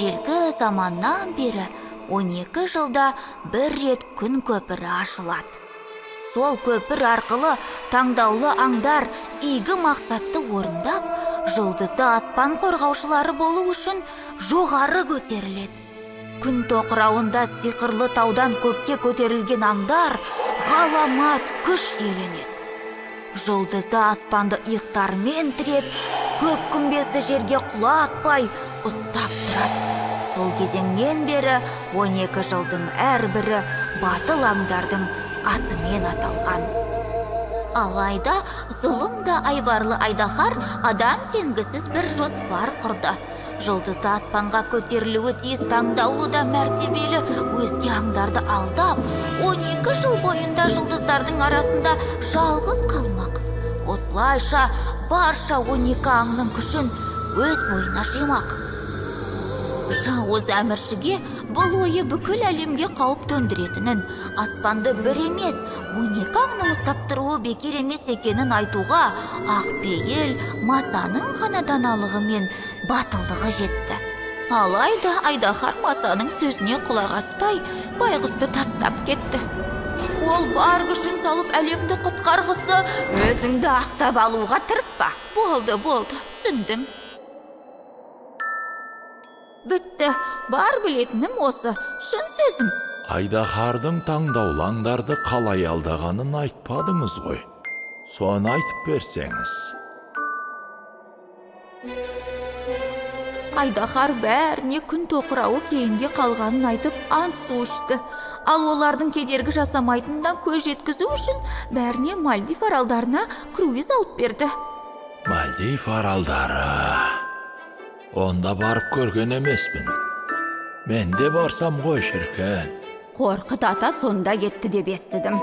Ежелгі заманнан бері 12 жылда бір рет күн көпірі ашылады. Сол көпір арқылы таңдаулы аңдар игі мақсатты орындап, жұлдызды аспан қорғаушылары болу үшін жоғары көтеріледі. Күн тоқырауында сиқырлы таудан көкке көтерілген аңдар ғаламат күш иеленеді. Жұлдызды аспанды иықтарымен тіреп, көк күмбезді жерге құлатпай ұстап тұрады. Сол кезеңнен бері 12 жылдың әрбірі батыл аңдардың атымен аталған. Алайда зұлым да айбарлы айдаһар адам сенгісіз бір жоспар құрды. Жұлдызды аспанға көтерілуі тиіс таңдаулы да мәртебелі өзге аңдарды алдап, 12 жыл бойында жұлдыздардың арасында жалғыз қалмақ. Осылайша барша 12 аңның күшін өз бойына жимақ. Жауыз әміршіге бұл ойы бүкіл әлемге қауіп төндіретінін, аспанды бір емес, 12 аңның ұстап тұруы бекер емес екенін айтуға ақпейіл масаның ғана даналығы мен батылдығы жетті. Алайда айдаһар масаның сөзіне құлақ аспай, байғұсты тастап кетті. Ол бар күшін салып әлемді құтқарғысы, өзіңді ақтап алуға тырыспа. Болды, болды, түсіндім. Бітті, бар білетінім осы, шын сөзім. Айдаһардың таңдаулы аңдарды қалай алдағанын айтпадыңыз ғой. Соны айтып берсеңіз. Айдаһар бәріне күн тоқырауы кейінге қалғанын айтып ант су ішті. Ал олардың кедергі жасамайтынына көз жеткізу үшін бәріне Мальдив аралдарына круиз алып берді. Мальдив аралдары. Онда барып көрген емеспін. Мен де барсам ғой шіркін. Қорқыт ата сонда кетті деп естідім.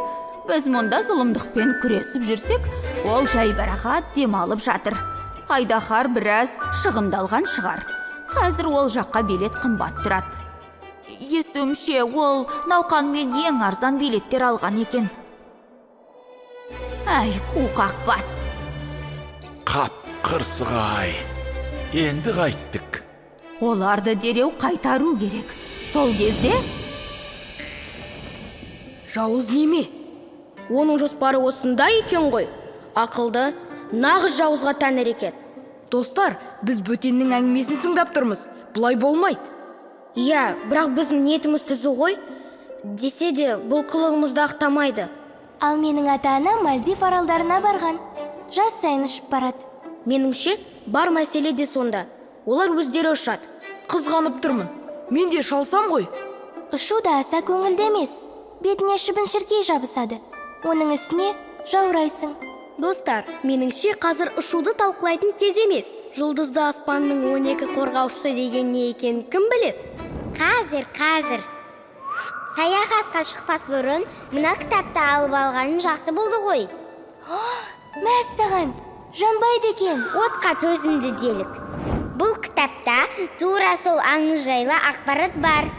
Біз мұнда зұлымдықпен күресіп жүрсек, ол жайбарақат демалып жатыр. Айдаһар біраз шығындалған шығар. Қазір ол жаққа билет қымбат тұрады. Естуімше, ол науқанмен ең арзан билеттер алған екен. Әй, қуқақ бас. Қап қырсық-ай. Енді қайттік. Оларды дереу қайтару керек. Сол кезде... Жауыз неме? Оның жоспары осында екен ғой. Ақылды, нағыз жауызға тән әрекет. Достар, біз бөтеннің әңгімесін тыңдап тұрмыз. Бұлай болмайды. Иә, бірақ біздің ниетіміз түзу ғой. Десе де, бұл қылығымызды ақтамайды. Ал менің ата-анам Мальдив аралдарына барған. Жаз сайын ұшып барады. Меніңше, бар мәселе де сонда. Олар өздері ұшады. Қызғанып тұрмын. Мен де шалсам ғой. Ұшу да аса көңілді емес. Бетіне шыбын-шіркей жабысады. Оның үстіне жаурайсың. Достар, меніңше қазір ұшуды талқылайтын кез емес. Жұлдызды аспанның 12 қорғаушысы деген не екенін кім біледі? Қазір, қазір. Саяхатқа шықпас бұрын мына кітапты алып алғаным жақсы болды ғой. Мәссаған, жанбайды екен. Отқа төзімді делік. Бұл кітапта тура сол аңыз жайлы ақпарат бар.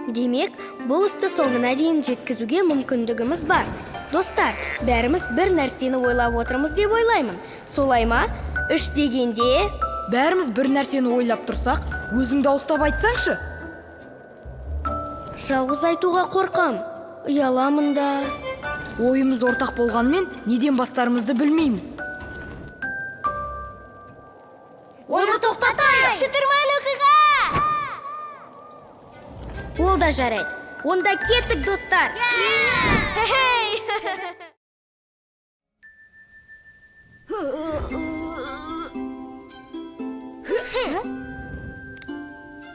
Демек, бұл істі соңына дейін жеткізуге мүмкіндігіміз бар. Достар, бәріміз бір нәрсені ойлап отырмыз деп ойлаймын. Солай ма? 3 дегенде... Бәріміз бір нәрсені ойлап тұрсақ, өзің дауыстап айтсаңшы. Жалғыз айтуға қорқам. Ұяламын да. Ойымыз ортақ болғанмен, неден бастарымызды білмейміз. Оны тоқтатайық! Шытырман оқиға! Ол да жарайды. Онда кеттік, достар!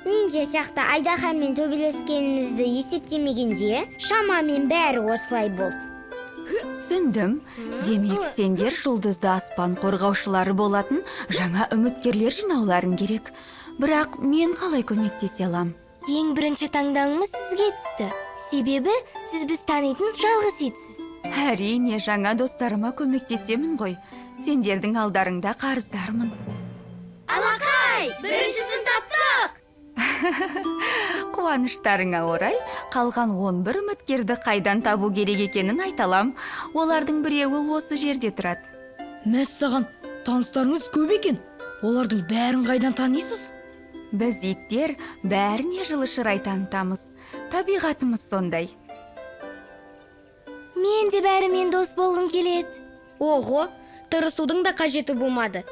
Ниндзя сияқты айдаһармен төбелескенімізді есептемегенде, шамамен бәрі осылай болды. Түсіндім. Демек, сендер жұлдызды аспан қорғаушылары болатын жаңа үміткерлер жинауларың керек. Бірақ мен қалай көмектесе алам? Ең бірінші таңдауымыз сізге түсті. Себебі сіз біз танитын жалғыз итсіз. Әрине, жаңа достарыма көмектесемін ғой. Сендердің алдарыңда қарыздармын. Алақай, біріншісін таптық! Қуаныштарыңа орай, қалған 11 үміткерді қайдан табу керек екенін айталам. Олардың біреуі осы жерде тұрады. Мәссаған, таныстарыңыз көп екен. Олардың бәрін қайдан танисыз? Біз иттер бәріне жылы шырай танытамыз. Табиғатымыз сондай. Мен де бәрімен дос болғым келеді. Ого, тырысудың да қажеті болмады.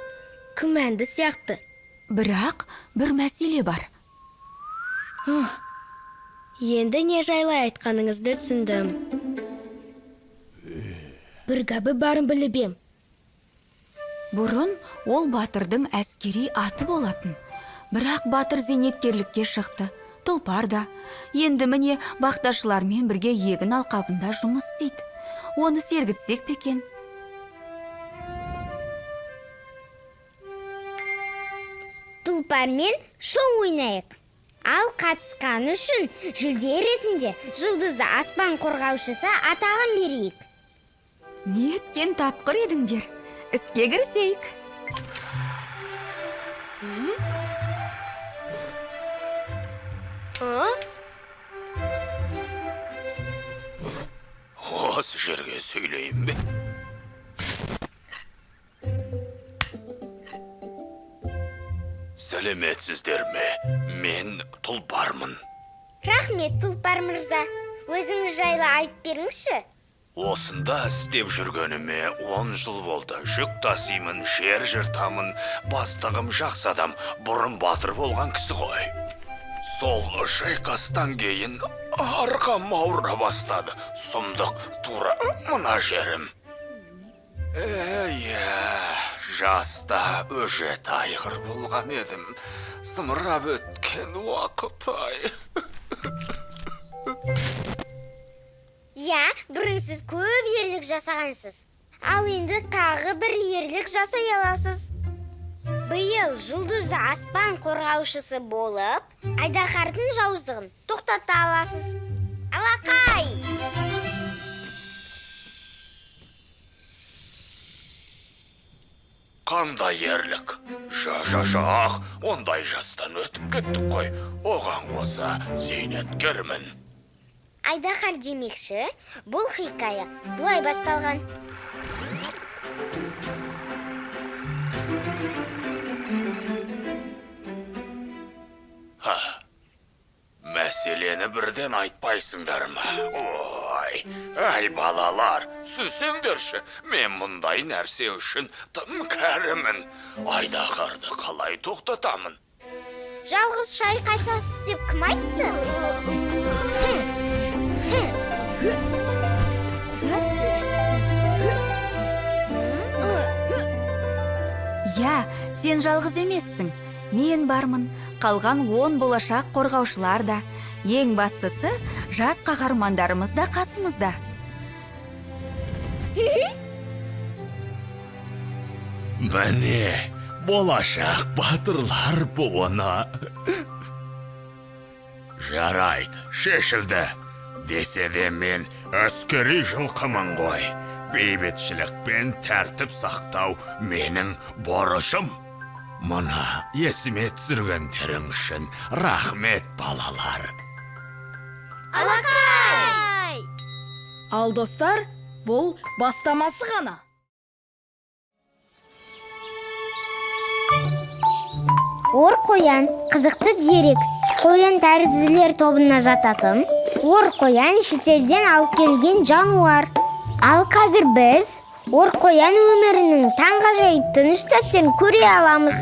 Күмәнді сияқты. Бірақ бір мәселе бар. Енді не жайлы айтқаныңызды түсіндім. Бір гәбі барын біліп ем. Бұрын ол батырдың әскери аты болатын. Бірақ батыр зейнеткерлікке шықты. Тұлпар да. Енді міне бақташылармен бірге егін алқабында жұмыс істейді. Оны сергітсек пе екен? Тұлпармен шоу ойнайық. Ал қатысқан үшін жүлде ретінде жұлдызды аспан қорғаушысы атағын берейік. Неткен тапқыр едіңдер. Іске кірісейік. Осы жерге сөйлейін бе? Сәлеметсіздер ме? Мен Тұлпармын. Рахмет, Тұлпар мырза. Өзіңіз жайлы айтып беріңізші. Осында істеп жүргеніме 10 жыл болды. Жүк тасимын, жер жыртамын. Бастығым жақсы адам, бұрын батыр болған кісі ғой. Сол шайқастан кейін арқам ауыра бастады. Сұмдық, тура мына жерім. Жаста өжет айғыр болған едім. Зымырап өткен уақыт-ай. Иә, бұрын сіз көп ерлік жасағансыз. Ал енді тағы бір ерлік жасай аласыз. Биыл жұлдызды аспан қорғаушысы болып, айдаһардың жауыздығын тоқтата аласыз. Алақай! Қандай ерлік? Жа-жа-жақ, ондай жастан өтіп кеттік қой. Оған қоса зейнеткермін. Айдаһар демекші, бұл хикая былай басталған. Мәселені бірден айтпайсыңдар ма? Ой, ай балалар, түсінсеңдерші, мен мұндай нәрсе үшін тым кәрімін. Айдаһарды қалай тоқтатамын? Жалғыз шайқасасыз деп кім айтты? Иә, сен жалғыз емессің. Мен бармын, қалған 10 болашақ қорғаушылар да. Ең бастысы, жас қаһармандарымыз да қасымызда. Міне, болашақ батырлар буыны. Жарайды, шешілді. Десе де мен әскери жылқымын ғой. Бейбітшілік пен тәртіп сақтау менің борышым. Мына есіме түсіргендерің үшін рахмет, балалар. Алақай! Ал достар, бұл бастамасы ғана. Ор қоян қызықты дерек. Қоян тәрізділер тобына жататын. Ор қоян шетелден алып келген жануар. Ал қазір біз ор қоян өмірінің таңғажайып тыныш сәттерін көре аламыз.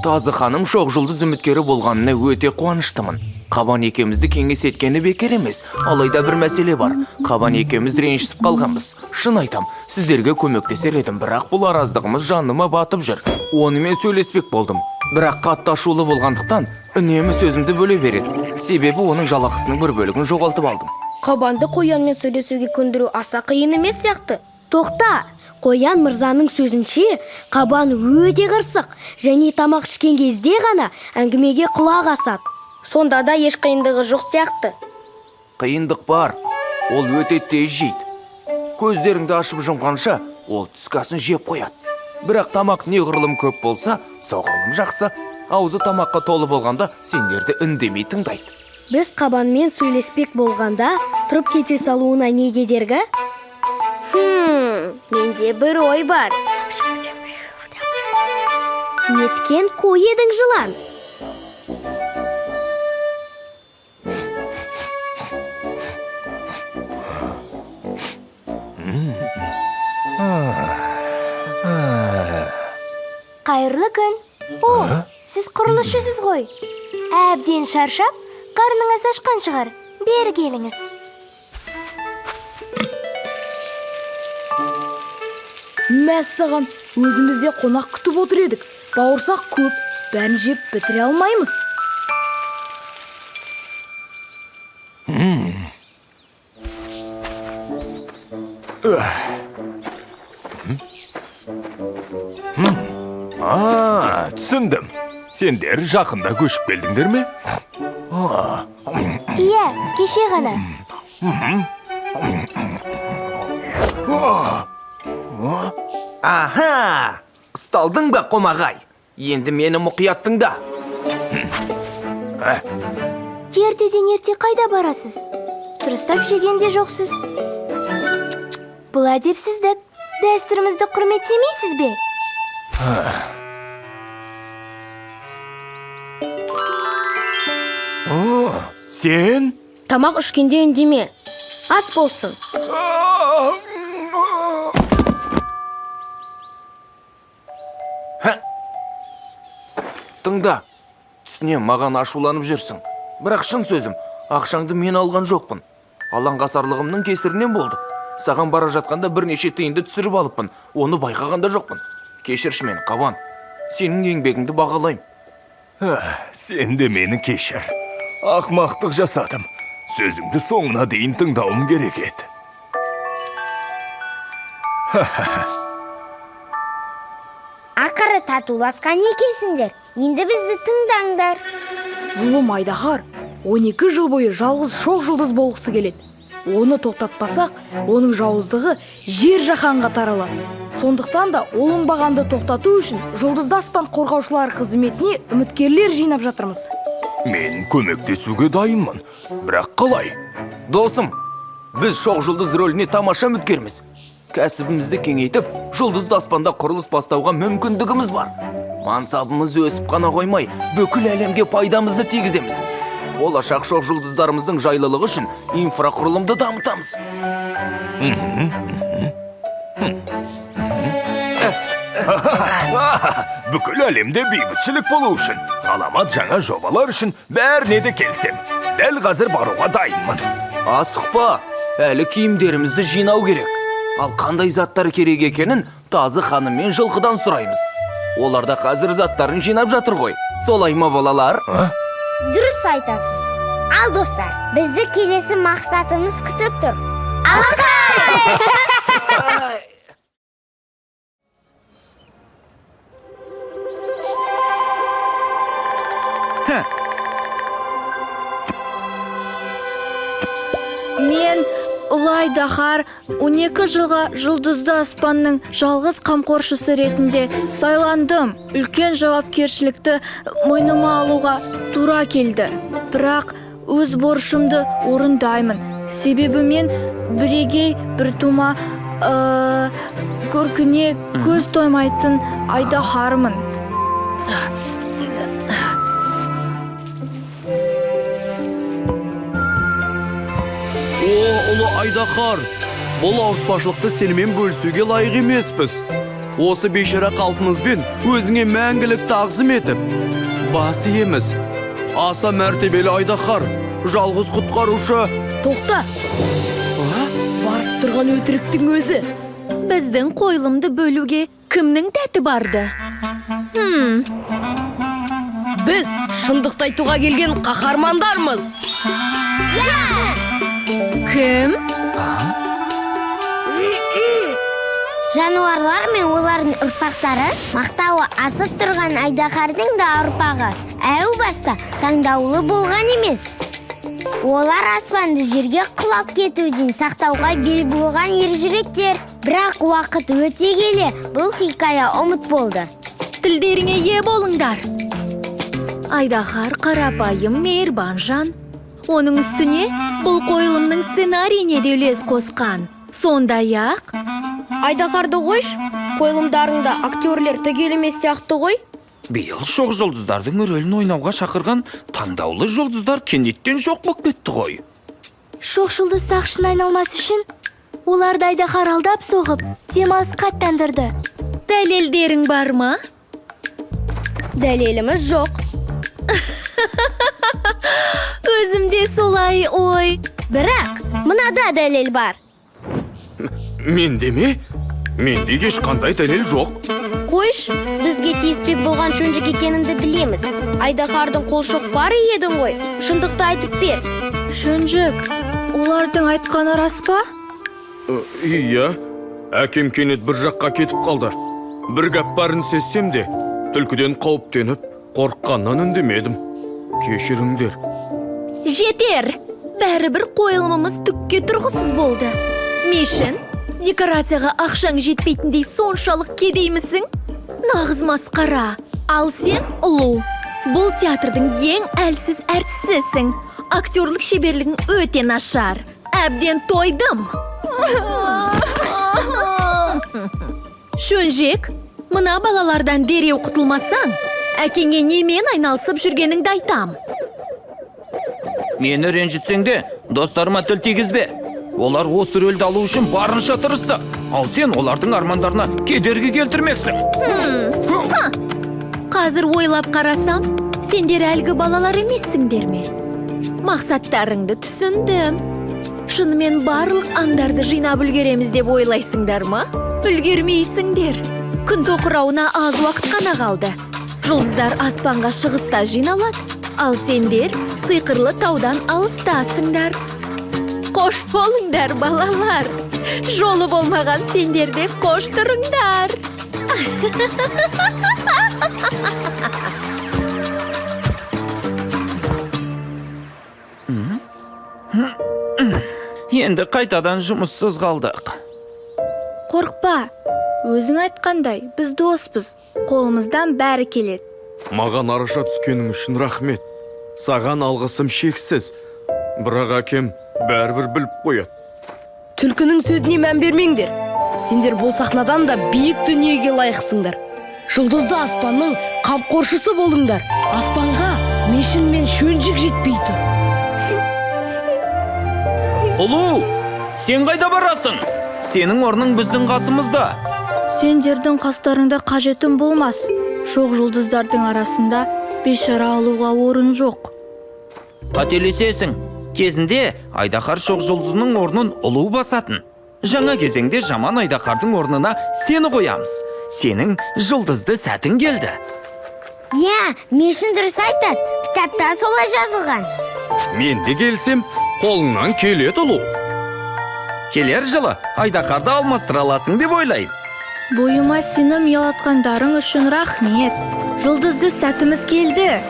Тазы ханым шоқ жұлдыз үміткері болғанына өте қуаныштымын. Қабан екеумізді кеңес еткені бекер емес. Алайда бір мәселе бар. Қабан екеуміз ренжісіп қалғанбыз. Шын айтам, сіздерге көмектесер едім, бірақ бұл араздығымыз жаныма батып жүр. Онымен сөйлеспек болдым. Бірақ қатты ашулы болғандықтан үнемі сөзімді бөле береді. Себебі оның жалақысының бір бөлігін жоғалтып алдым. Қабанды қоянмен сөйлесуге көндіру аса қиын емес сияқты. Тоқта! Қоян мырзаның сөзінше, қабан өте қырсық және тамақ ішкен кезде ғана әңгімеге құлақ асады. Сонда да еш қиындығы жоқ сияқты. Қиындық бар. Ол өте тез жейді. Көздеріңді ашып жұмғанша, ол түскі асын жеп қояды. Бірақ тамақ неғұрлым көп болса, соғұрлым жақсы. Аузы тамаққа толы болғанда сендерді үндемей тыңдайды. Біз қабанмен сөйлеспек болғанда, тұрып кете салуына не кедергі? Менде бір ой бар. Неткен қу едің, жылан? Қайырлы күн. О, сіз құрылысшысыз ғой. Әбден шаршап, қарныңыз ашқан шығар. Бері келіңіз. Мәссаған, өзіміз де қонақ күтіп отыр едік. Бауырсақ көп, бәрін жеп бітіре алмаймыз. А, түсіндім. Сендер жақында көшіп келдіңдер ме? Иә, кеше ғана. Аха! Ұсталдың ба, қомағай? Енді мені мұқият тыңда. Ертеден ерте қайда барасыз? Дұрыстап жеген де жоқсыз. Бұл әдепсіздік. Дәстүрімізді құрметтемейсіз бе? Сен? Тамақ ішкенде үндеме. Ас болсын. Тыңда. Түсінем, маған ашуланып жүрсің. Бірақ шын сөзім, ақшаңды мен алған жоқпын. Алаңғасарлығымның кесірінен болды. Саған бара жатқанда бірнеше тиынды түсіріп алыппын. Оны байқаған да жоқпын. Кешірші мені, Қабан. Сенің еңбегіңді бағалаймын. Сен де мені кешір. Ақмақтық жасадым. Сөзіңді соңына дейін тыңдауым керек еді. Ақыры татуласқан екенсіңдер. Енді бізді тыңдаңдар. Зұлым айдаһар 12 жыл бойы жалғыз шоқ жұлдыз болғысы келеді. Оны тоқтатпасақ, оның жауыздығы жер жаһанға таралады. Сондықтан да ол оңбағанды тоқтату үшін жұлдызды аспан қорғаушылар қызметіне үміткерлер жинап жатырмыз. Мен көмектесуге дайынмын, бірақ қалай? Досым, біз шоқ жұлдыз рөліне тамаша үміткерміз. Кәсібімізді кеңейтіп, жұлдызды аспанда құрылыс бастауға мүмкіндігіміз бар. Мансабымыз өсіп қана қоймай, бүкіл әлемге пайдамызды тигіземіз. Болашақ шоқ жұлдыздарымыздың жайлылығы үшін инфрақұрылымды дамытамыз. Бүкіл әлемде бейбітшілік болу үшін, ғаламат жаңа жобалар үшін бәріне де келсем. Дәл қазір баруға дайынмын. Асықпа, әлі киімдерімізді жинау керек. Ал қандай заттар керек екенін тазы ханым мен жылқыдан сұраймыз. Олар да қазір заттарын жинап жатыр ғой. Солай ма, балалар? Дұрыс айтасыз. Ал достар, бізді келесі мақсатымыз күтіп тұр. Алақай! Мен ұлы айдаһар 12 жылға жұлдызды аспанның жалғыз қамқоршысы ретінде сайландым. Үлкен жауапкершілікті мойныма алуға тура келді. Бірақ өз борышымды орындаймын. Себебі мен бірегей бір тума көркіне көз тоймайтын айдаһармын. О, ұлы айдаһар, бұл ауыртпашылықты сенімен бөлісуге лайық емеспіз. Осы бейшара қалпымызбен өзіңе мәңгілік тағзым етіп, бас иеміз. Аса мәртебелі айдаһар, жалғыз құтқарушы. Тоқта! Барып тұрған өтіріктің өзі. Біздің қойылымды бөлуге кімнің тәті барды? Біз шындықты айтуға келген қаһармандармыз. Кім? Жануарлар мен олардың ұрпақтары мақтауы асып тұрған айдаһардың да ұрпағы әу баста таңдаулы болған емес. Олар аспанды жерге құлап кетуден сақтауға бел буған ержүректер. Бірақ уақыт өте келе бұл хикая ұмыт болды. Тілдеріңе ие болыңдар. Айдаһар қарапайым мейірбан жан. Оның үстіне бұл қойылымның сценарийіне де үлес қосқан. Сондай-ақ Айдаһарды қойш, қойылымдарыңда актерлер түгел емес сияқты ғой. Биыл шоқ жұлдыздардың рөлін ойнауға шақырған таңдаулы жұлдыздар кенеттен жоқ болып кетті ғой. Шоқ жұлдыз сақшына айналмас үшін оларды айдаһар алдап соғып, демалысқа аттандырды. Дәлелдерің бар ма? Дәлеліміз жоқ. Өзімде солай ой. Бірақ мынада дәлел бар. Менде ме? Менде ешқандай дәлел жоқ. Қойш, бізге тиіспек болған Шөнжік екеніңді білеміз. Айдаһардың қол шоқпары едің ғой. Шындықты айтып бер. Шөнжік, олардың айтқаны рас па? Иә, әкем кенет бір жаққа кетіп қалды. Бір гәп барын сезсем де, түлкіден қауіптеніп, қорыққаннан үндемедім. Кешіріңдер. Жетер! Бәрібір қойылымымыз түкке тұрғысыз болды. Мешін, декорацияға ақшаң жетпейтіндей соншалық кедеймісің? Нағыз масқара. Ал сен, Ұлу, бұл театрдың ең әлсіз әртісісің. Актерлік шеберлігің өте нашар. Әбден тойдым. Шөнжек, мына балалардан дереу құтылмасаң, әкеңе немен айналысып жүргеніңді айтам. Мені ренжітсең де, достарыма тіл тигізбе. Олар осы рөлді алу үшін барынша тырысты. Ал сен олардың армандарына кедергі келтірмексің. Қазір ойлап қарасам, сендер әлгі балалар емессіңдер ме? Мақсаттарыңды түсіндім. Шынымен барлық аңдарды жинап үлгереміз деп ойлайсыңдар ма? Үлгермейсіңдер. Күн тоқырауына аз уақыт қана қалды. Жұлдыздар аспанға шығыста жиналады, ал сендер сиқырлы таудан алыстасыңдар. Қош болыңдар, балалар. Жолы болмаған сендер де қош тұрыңдар. Енді қайтадан жұмыссыз қалдық. Қорықпа, өзің айтқандай, біз доспыз. Қолымыздан бәрі келеді. Маған араша түскенің үшін рахмет. Саған алғысым шексіз. Бірақ әкем бәрібір біліп қояды. Түлкінің сөзіне мән бермеңдер. Сендер бұл сахнадан да биік дүниеге лайықсыңдар. Жұлдызды аспанның қамқоршысы болыңдар. Аспанға Мешін мен Шөнжік жетпей тұр. Ұлу, сен қайда барасың? Сенің орның біздің қасымызда. Сендердің қастарыңда қажетім болмас. Шоқ жұлдыздардың арасында бейшара алуға орын жоқ. Қателесесің. Кезінде айдаһар шоқ жұлдызының орнын Ұлу басатын. Жаңа кезеңде жаман айдаһардың орнына сені қоямыз. Сенің жұлдызды сәтің келді. Иә, Мешін дұрыс айтады. Кітапта солай жазылған. Мен де келсем, қолыңнан келеді, Ұлу. Келер жылы айдаһарды алмастыра аласың деп ойлаймын. Бойыма сенім ұялатқандарың үшін рахмет. Жұлдызды сәтіміз келді.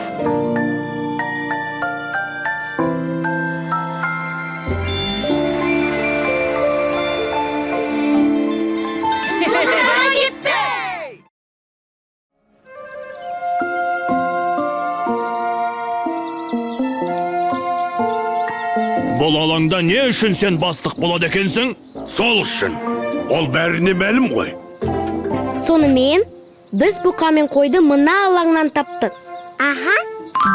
Бұл алаңда не үшін сен бастық болады екенсің? Сол үшін. Ол бәріне мәлім ғой. Сонымен, біз бұқа мен қойды мына алаңнан таптық. Аха.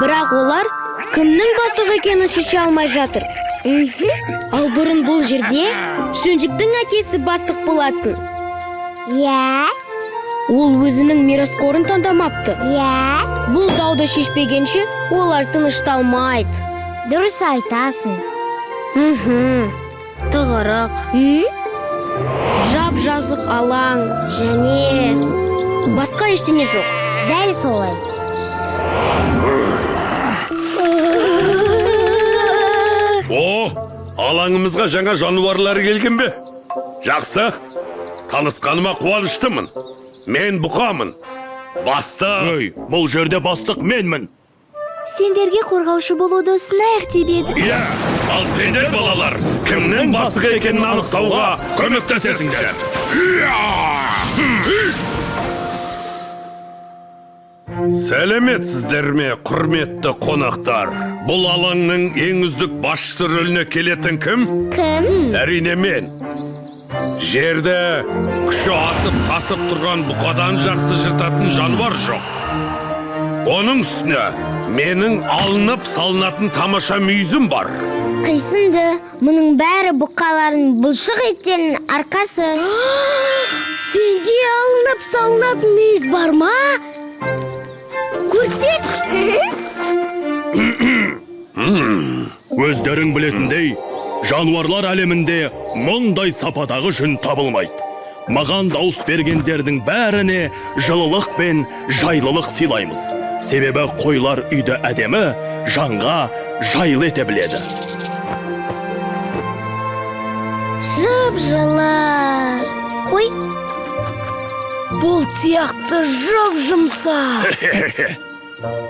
Бірақ олар кімнің бастық екенін шеше алмай жатыр. Ал бұрын бұл жерде Шөнжіктің әкесі бастық болатын. Иә. Ол өзінің мирасқорын таңдамапты. Иә. Бұл дауды шешпегенше олар тынышталмайды. Дұрыс айтасың. Тығырық. Жап-жазық алаң және басқа ештеңе жоқ. Дәл солай. О, алаңымызға жаңа жануарлар келген бе? Жақсы. Танысқаныма қуаныштымын. Мен бұқамын. Бастық. Ей, бұл жерде бастық менмін. Сендерге қорғаушы болуды ұсынайық деп едік. Иә, ал сендер балалар, кімнің бастық екенін анықтауға көмектесесіңдер. Сәлеметсіздер ме, құрметті қонақтар? Бұл алаңның ең үздік басшысы рөліне келетін кім? Кім? Әрине мен. Жерді күші асып тасып тұрған бұқадан жақсы жыртатын жануар жоқ. Оның үстіне менің алынып салынатын тамаша мүйізім бар. Қисынды, мұның бәрі бұқалардың бұлшық еттерінің арқасы. Сенде алынып салынатын мүйіз бар ма? Көрсетші! Өздерің білетіндей, жануарлар әлемінде мұндай сападағы жүн табылмайды. Маған дауыс бергендердің бәріне жылылық пен жайлылық сыйлаймыз. Себебі қойлар үйді әдемі, жанға жайлы ете біледі. Жып-жылы. Ой, Бұл сияқты жып-жұмсақ.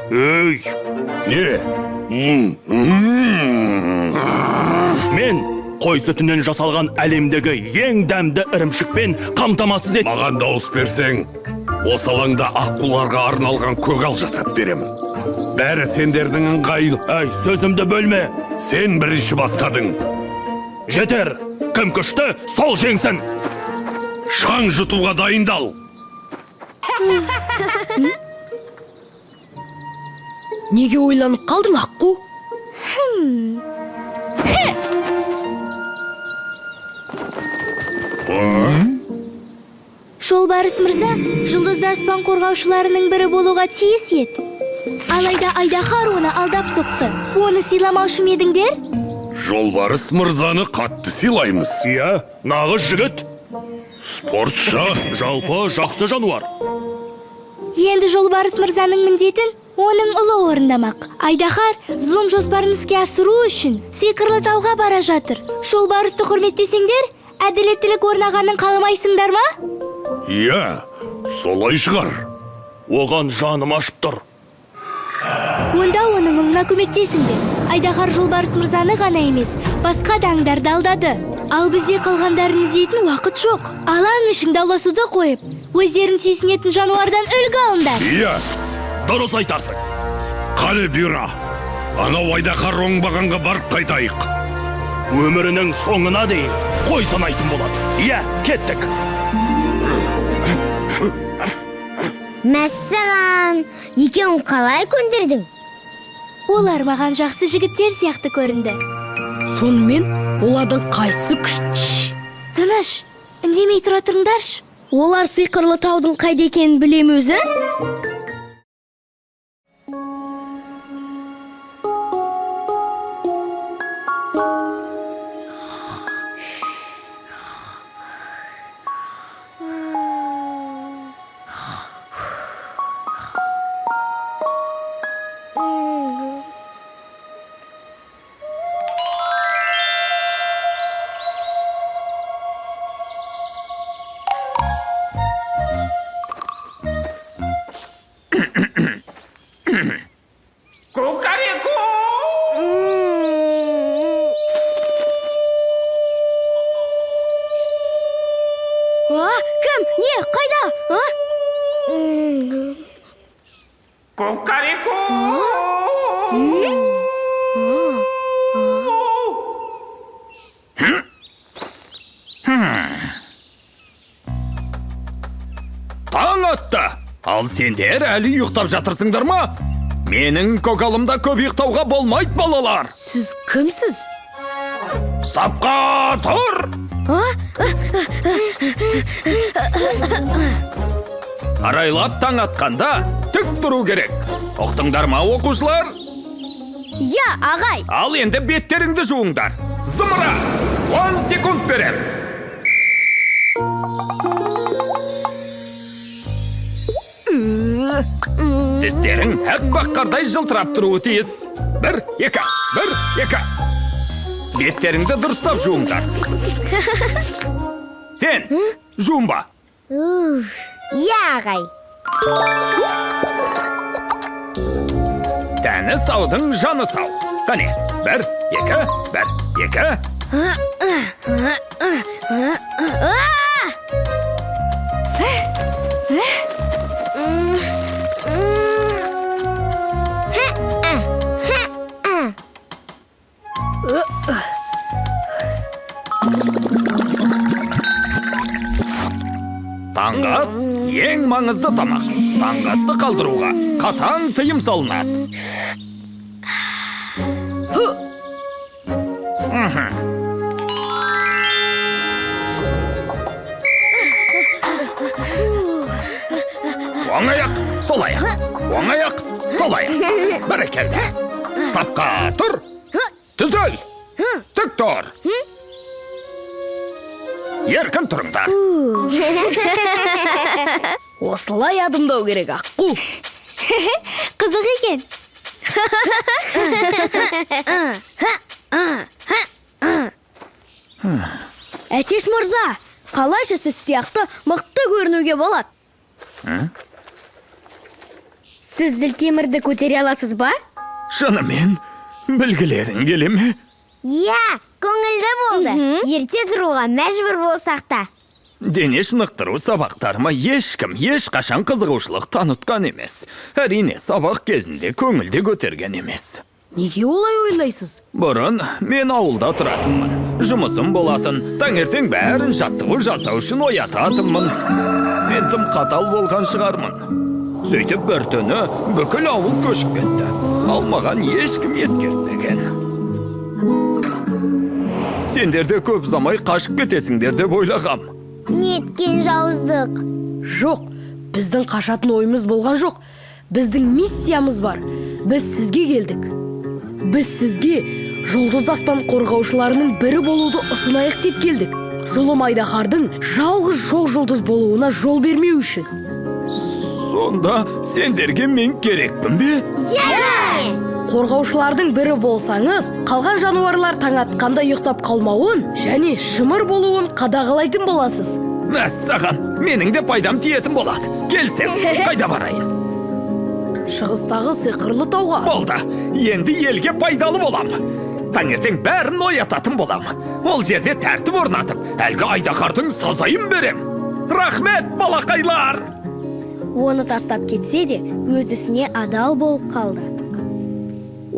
Өй, не? Мен қой сүтінен жасалған әлемдегі ең дәмді ірімшікпен қамтамасыз ет. Маған дауыс берсең, осы алаңда аққуларға арналған көгал жасап беремін. Бәрі сендердің ыңғайлы. Әй, сөзімді бөлме. Сен бірінші бастадың. Жетер, кім күшті, сол жеңсін. Шаң жұтуға дайындал. Неге ойланып қалдың, аққу? Жолбарыс мырза жұлдызды аспан қорғаушыларының бірі болуға тиіс еді. Алайда айдаһар оны алдап соқты. Оны сыйламаушы ма едіңдер? Жолбарыс мырзаны қатты сыйлаймыз. Иә, нағыз жігіт. Спортшы. Жалпы жақсы жануар. Енді жолбарыс мырзаның міндетін оның ұлы орындамақ. Айдаһар зұлым жоспарын іске асыру үшін сиқырлы тауға бара жатыр. Жолбарысты құрметтесеңдер, әділеттілік орнағанын қаламайсыңдар ма? Иә, солай шығар. Оған жаным ашып тұр. Онда оның ұлына көмектесіңдер. Айдаһар жолбарыс мырзаны ғана емес, басқа да аңдарды алдады. Ал бізде қалғандарын іздейтін уақыт жоқ. Алаң ішің дауласуды қойып, өздерін сүйсінетін жануардан үлгі алыңдар. Иә, дұрыс айтарсың. Қане бұйра, анау айдаһар оңбағанға барып қайтайық. Өмірінің соңына дейін қой санайтын болады. Иә, кеттік. Мәссаған, екеуін қалай көндірдің? Олар маған жақсы жігіттер сияқты көрінді. Сонымен олардың қайсысы күшті? Тыныш, үндемей тұра тұрыңдаршы. Олар сиқырлы таудың қайда екенін біле ме өзі? Кім? Не? Қайда? Кукареку! Таң атты! Ал сендер әлі ұйықтап жатырсыңдар ма? Менің көгалымда көп ұйықтауға болмайды, балалар. Сіз кімсіз? Сапқа тұр! Арайлап таң атқанда тік тұру керек. Ұқтыңдар ма, оқушылар? Иә, ағай. Ал енді беттеріңді жуыңдар. Зымыра! 10 секунд берем. Тістерің әппақ қардай жылтырап тұруы тиіс. 1, 2, 1, 2. Беттеріңді дұрыстап жуыңдар. Сен, жуынба. Иә, ағай. Тәні саудың жаны сау. Қане, 1, 2, 1, 2. Таңғы ас ең Ең маңызды тамақ. Таңғы асты қалдыруға қатаң тыйым салынады. Оң аяқ, сол аяқ. Оң аяқ, сол аяқ. Бәрекелді. Сапқа тұр. Түзел. Тік тұр. Еркін тұрыңдар. Осылай адымдау керек, аққу. Қызық екен. Әтеш мырза, қалайша сіз сияқты мықты көрінуге болады? Сіз зілтемірді көтере аласыз ба? Шынымен, білгілерің келе ме? Иә, көңілді болды. Ерте тұруға мәжбүр болсақ та. Дене шынықтыру сабақтарыма ешкім ешқашан қызығушылық танытқан емес. Әрине, сабақ кезінде көңілде көтерген емес. Неге олай ойлайсыз? Бұрын мен ауылда тұратынмын. Жұмысым болатын, таңертең бәрін жаттығу жасау үшін оятатынмын. Мен тым қатал болған шығармын. Сөйтіп бір түні бүкіл ауыл көшіп кетті. Ал маған ешкім ескертпеген. Сендер де көп ұзамай қашып кетесіңдер деп ойлағам. Неткен жауыздық. Жоқ, біздің қашатын ойымыз болған жоқ. Біздің миссиямыз бар. Біз сізге келдік. Біз сізге жұлдыз аспан қорғаушыларының бірі болуды ұсынайық деп келдік. Зұлым айдаһардың жалғыз шоқ жұлдыз болуына жол бермеу үшін. Сонда сендерге мен керекпін бе? Иә! Қорғаушылардың бірі болсаңыз, қалған жануарлар таң атқанда ұйықтап қалмауын және шымыр болуын қадағалайтын боласыз. Мәссаған, менің де пайдам тиетін болады. Келсем, қайда барайын? Шығыстағы сиқырлы тауға. Болды, енді елге пайдалы болам. Таңертең бәрін оятатын болам. Ол жерде тәртіп орнатып, әлгі айдаһардың сазайын берем. Рахмет, балақайлар! Оны тастап кетсе де, өз ісіне адал болып қалды.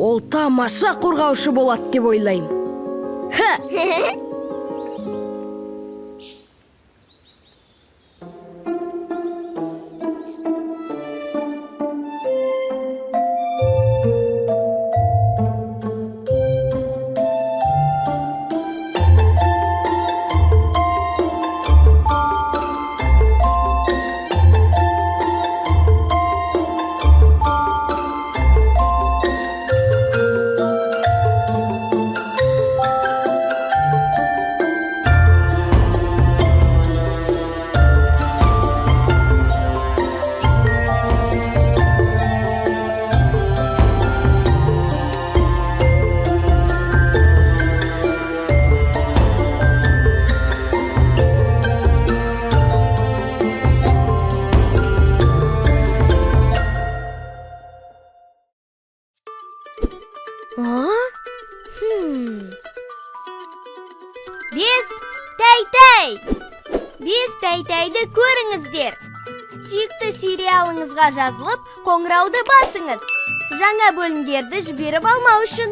Ол тамаша қорғаушы болады деп ойлаймын. Бес тәй-тәй! Бес тәй-тәйді көріңіздер. Сүйікті сериалыңызға жазылып, қоңырауды басыңыз. Жаңа бөлімдерді жіберіп алмау үшін.